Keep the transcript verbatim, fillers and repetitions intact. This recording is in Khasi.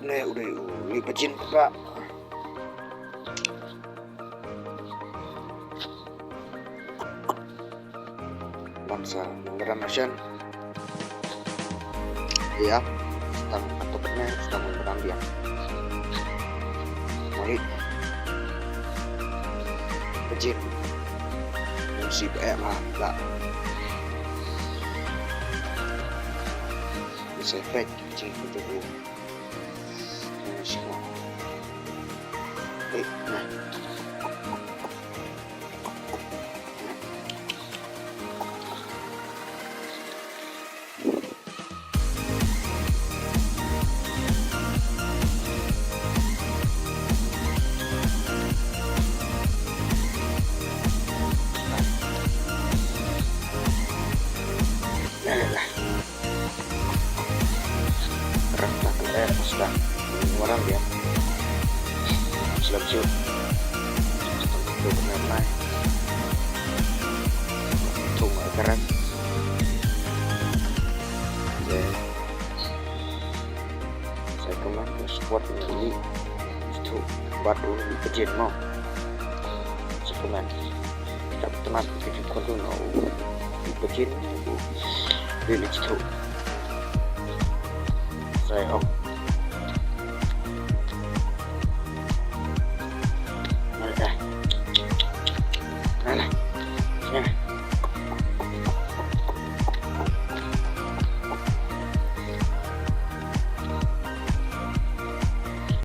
Ne u dei u Lee Pajin pat. Bam sa nang ram shen. Ïa, tang atop ne, tang ram biang. Mari. Pajin. Ym sih ba eh ma, ba. Bisa efek, pajin, pajin. Nah, sih, nah. Eh, nah. Rah ta ka leh sdang. Waram dia. Slap shu. Sdang tu benar lai. Tung ai karan. Oke. Saya keman squad ni. Itu bat u Pajin mo. Saya keman. Kita teman kita kontu no. Pajin. Dia ni itu. Saya ok.